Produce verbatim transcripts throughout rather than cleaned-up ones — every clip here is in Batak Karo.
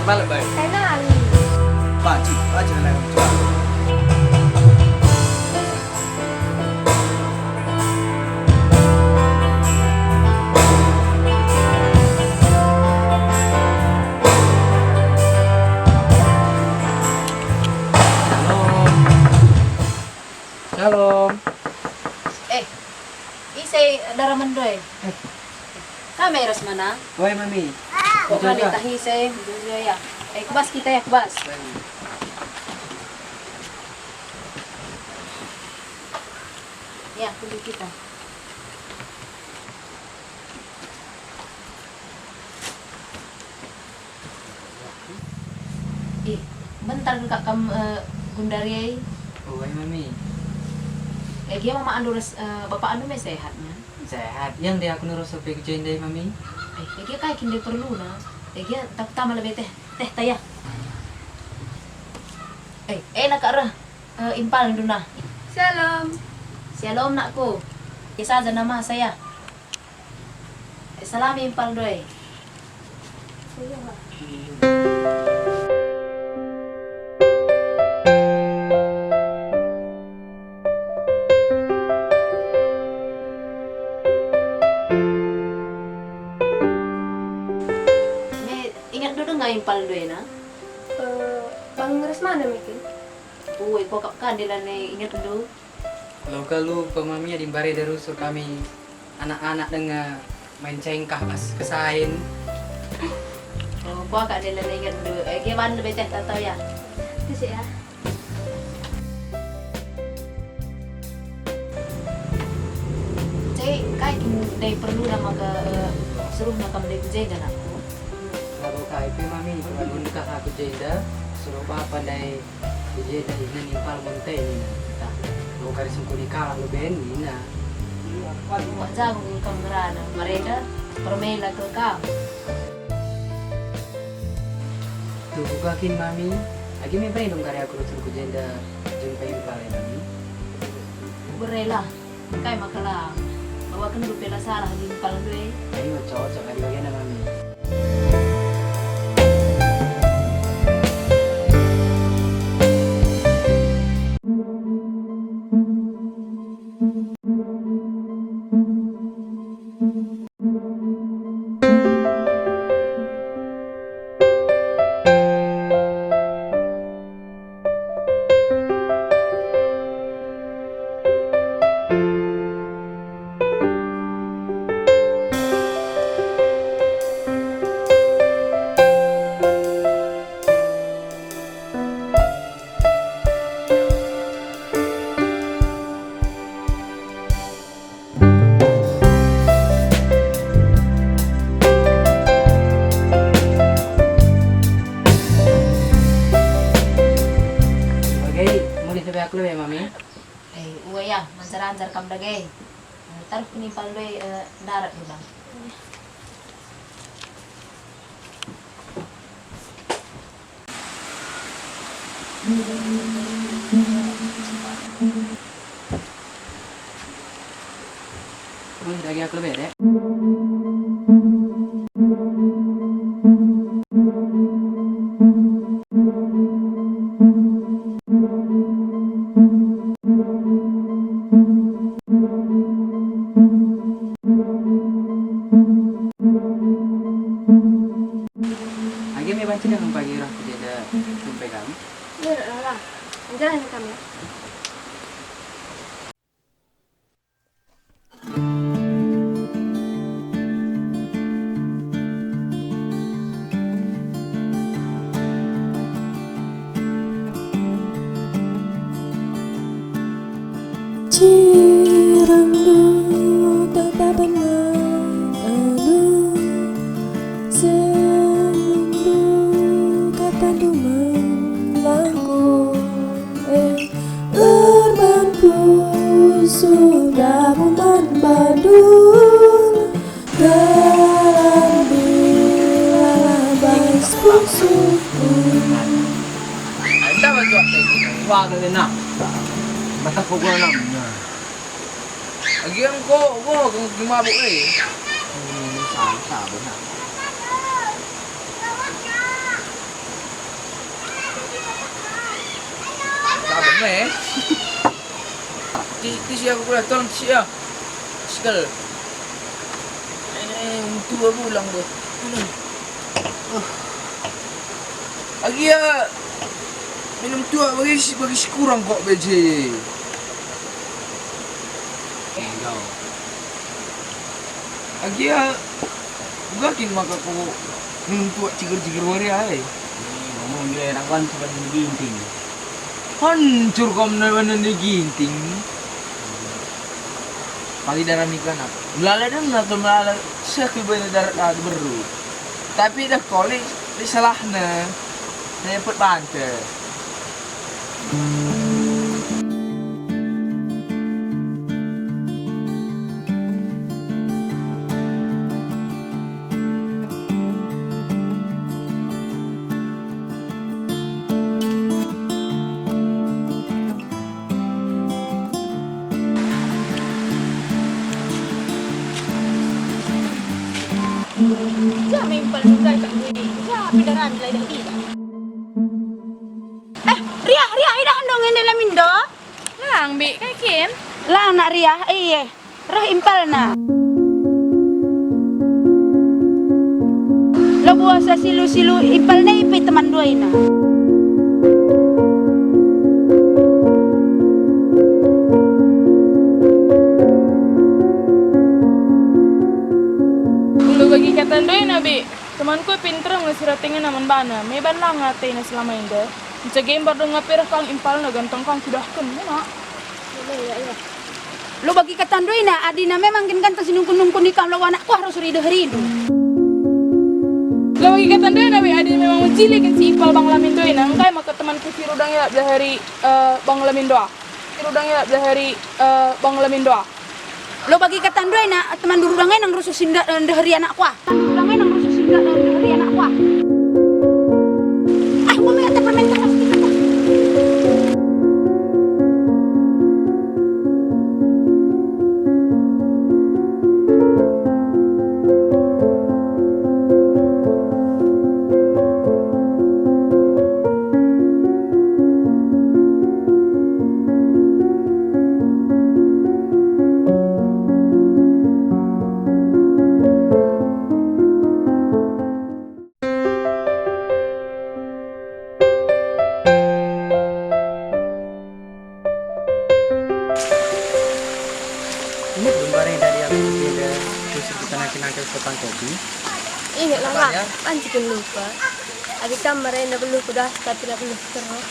Malem bae. Kena angin. Banci, banci kena angin. Halo. Shalom. Eh, ise daramenndu e? Eh. Kam e ras mana? Woi, Mami. Kok kali tahi ise, ya. Eh, kubas kita ya, kubas. Woi. Ya, tunggu kita. Ih, mbentar kal kam, eh, gundari ai. Oh, ai, Mami. Eh, gia mamandu ras, eh, bapakndu me sehat, na? Sehat. Yang de aku nurus sampai ku jenda, Mami. Eh, eh, gia kai kin de perluna. Eh, gia tak tama lebe teh, teh ta ya. Eh, enak kak reh, eh, impalndu na. Shalom. Shalom, nakku. Gia saja nama saya. Salami impalndu e. Me, ingetndu denga impalndu ena? Eh, bangin ras mana me kin? Ue, kuakap ka ndelan e ingetndu. Lo kalu pemami adi mbareda rusur kami anak-anak denga main cengkah pas kesain. Oh, kuakap ndelan e ingetndu. Eh, gia ban lebe teh tatau ya. Tusik ya. Cek, kai kin ndai perluna maka, eh, suruhna kam ndai ku jenda, nakku? Labo kai pe, Mami, kalo engkah aku jenda, suruh bapa ndai. Jadi, dah, ina nimpal mun te nina, tah, enggo kari sungkuni kalak leben nina. Kuah jagung kam ngerana, mereka permela ke kam. Tuhu ka kin, Mami, agi me bae dong kari aku rusur ku jenda jumpa impal e, Mami. Berelah. Kai maka la? Bawaken dupe la salah adi impalndu e. Ayo, cocok adi bagenda, Mami. Bage, mulih lebe aku lebe, Mami. Eh, ue ya, manjar-anjar kam dage. Eh, taruh nimpalndu e, eh, ndarat dulu. Wih, dage aku lebe, Dek. Age me banci denga pagi reh ku jenda jumpa kam? Iya, lah. Jalan kami. Cirengdu tatapen alu, senyumdu katandu melangkung, eh, erban pusuh dabuman bandu. Dalam bilalah bas pusuhku. Enda baju apa ini? Wah, kena. Mata pukul enam. Agi engko, wah, kena mabuk, eh. Hmm, sama, sama, benar. Eh. Ti, ti si aku kuliah, tolong si ya. Sekel. Eh, tua pulang deh. Uh. Agia minum tua bagi si, bagi si kurang kok B J. Agia, uga kin maka ku minum tua ciger-ciger wari ai. Ngomong dia enak banget sudah Ginting. Hancur kau mena-mena ni Ginting. Pagi darah nikah nak. Melala denga tu melala seh ku bena darah, ah, beru. Tapi dah kolik disalahna. Nyepet banta. Ja me impal ninggalken diri, ja pe daran la idah-idah. Eh, Riah, Riah, idah ndong enda lamindo? Lang, Bik, kai kin? Lang, Nak Riah, iye. Reh impalna. Labo asa silu-silu impalna ipe teman duaina. Enggo bagi kata duaina, Bik. Temanku e pinter nge si rate ngena man bana, meban la nge atena selama enda. Nca gembar denga pe reh kang impalna ganteng kang kudahken, ngena. Lo bagi kata duaina, adina memang kin ganteng si nungkun-nungkun ikam labo anakku arus rideh rindu. Lo bagi kata duaina be, adina memang mejile kin si impal bang lamin duaina, engkai maka temanku si rudang ela belahari, eh, bang lamin doa. Si rudang ela belahari, eh, bang lamin doa. Lo bagi kata duaina, teman rudang e nang rusuh si nda-, ndeheri anakku ah. Teman rudang e nang rusuh si nda-, ndeheri anakku ah. Ah, gua melihat permen keras kita. Inget belum bareng tadi aku beda khusus kita nangkil-nangkil ke Pangkopi? Inget lah, Mak. Banci kin lupa. Adi kam marenda beluh kudas, tapi la beluh terus.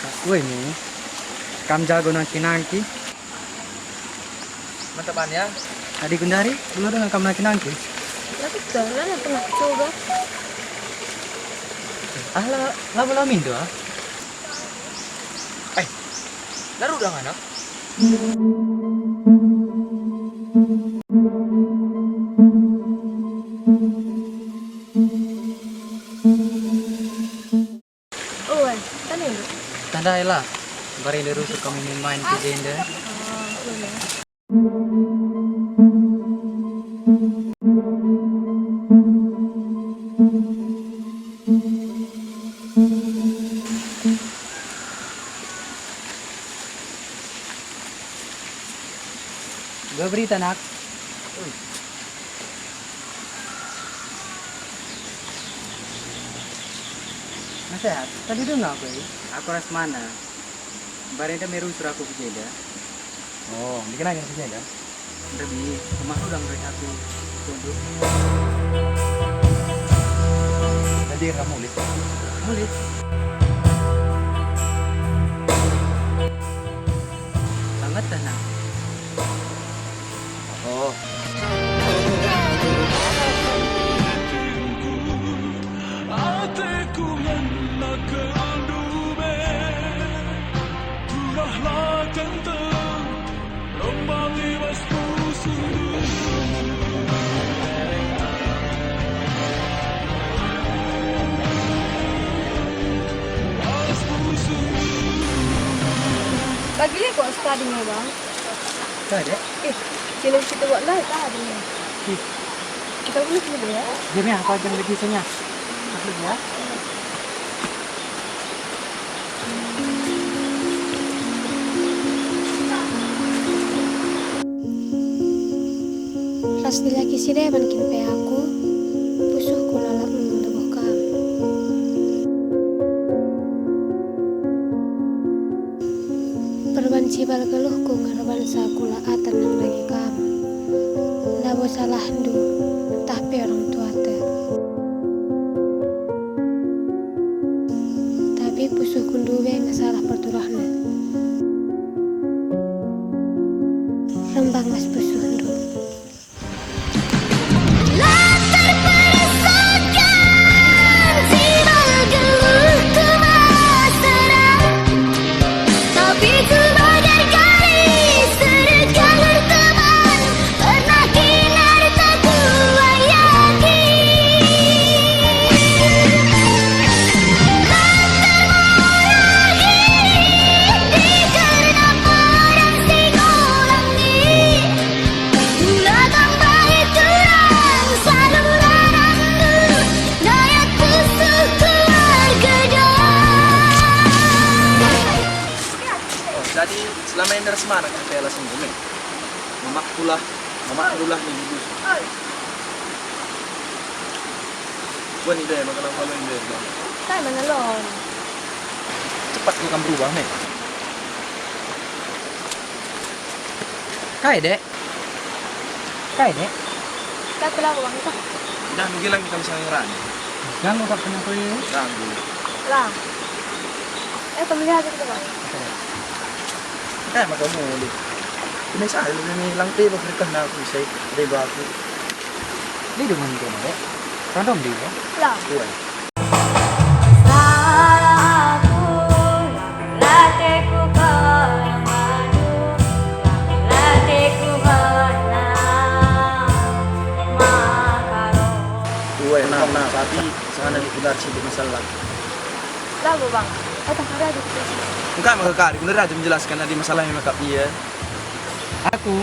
Aku ini, kam jago nangki-nangki. Mantap, An, ya. Adi gundari, beluh dengan kam nangki-nangki. Tapi dah, lah, pernah coba. Ah, la, la, la mindo, ah. Eh, naru udah anak. Oh, eh, tanda ya, Bro? Tanda ya lah. Bari nderusu kami main-main ke jenda. Oh, iya. Dua berita, Nak. Nasihat, tadi dengar aku, eh. Aku ras mana? Barenda meru suraku ku jenda. Oh, bikin aja ku jenda. Ndebi, rumah udah ngeri aku. Tunduk. Jadi kamu mulih? Mulih. Banget dah, Nak. Oh. Ateku ngena keluh be, turahlah kentem, lombang i bas pusuhndu. Bas pusuhndu. Bagi kok sekali memang. Kada. Eh, jelas kita buat lah tadi. Ih. Kita boleh dulu ya. Dia ni apa jam lagi senya? Aku ya. Dilaki si deban kin pe aku, pusuhku lalap ngeluh kam. Perban cibal geluhku ngerbansa kula atan nandangi kam. Labo salahndu, tah pe orang tuata. Tapi pusuhku ndube nge salah perturahna. Rembang ras pusuhndu. La terperasakan si geluhku mesra, tapi ku bagar kari seret jalur teman, pernah kena reta ku wayaki. La termurah diri karena perang si kulangi. Kula tambahi terang saluran anggur, daya pusuh keluarga. Oh, jadi selama ini ras mana kata ya langsung dulu? Mamak kulah, mamak kulah nih, Gus. Buat ide, makan apa lo ide, Bang? Kai mana lon? Cepat kau kan berubah, Mek. Kai, Dek? Kai, Dek? Kai pelaku, Bang, kita? Dah, nunggu lagi kami sama ngerani. Ganggu tak kena kau ini? Ganggu. Lah. Eh, pemilihan kita, Bang. Oke. Kai maka mulih. Ini saya lebih milang deh, berkah aku, saya deh, aku. Dia dengan kau, Dek? Random dia, ya? Lah. Tuan. Salah aku, lateku kemadu, lateku menang, maka roh. Uwe, nah, nah, tapi sana di benar sih masalah. Labo, Bang. Otak ada di sini. Engkai maka kari, bener aja menjelaskan adi masalahnya maka iya. Aku.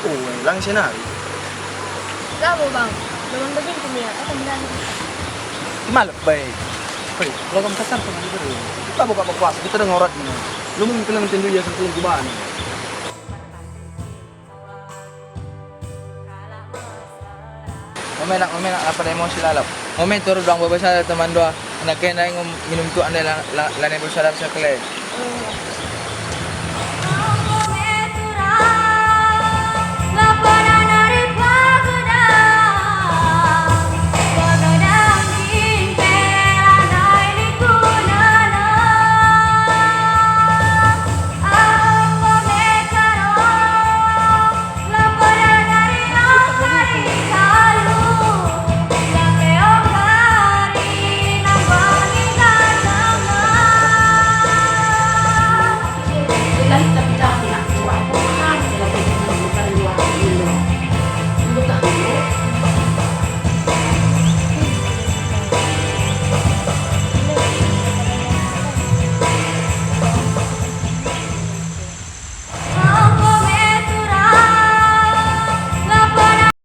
Oh, lang senari. Labo, Bang. Belum begini kum ya, otak ada. Malap baik. Hei, logam kasar sama di beri. Labo kak berkuasa, kita dengar orat ini. Lu mungkin yang tindu ya sentuh gimana? Memenak, memenak, apa emosi lalap? Momen turut doang bebas ada teman doa. Anak kena ngum minum tu andai la, la, la nebo sadar sekele.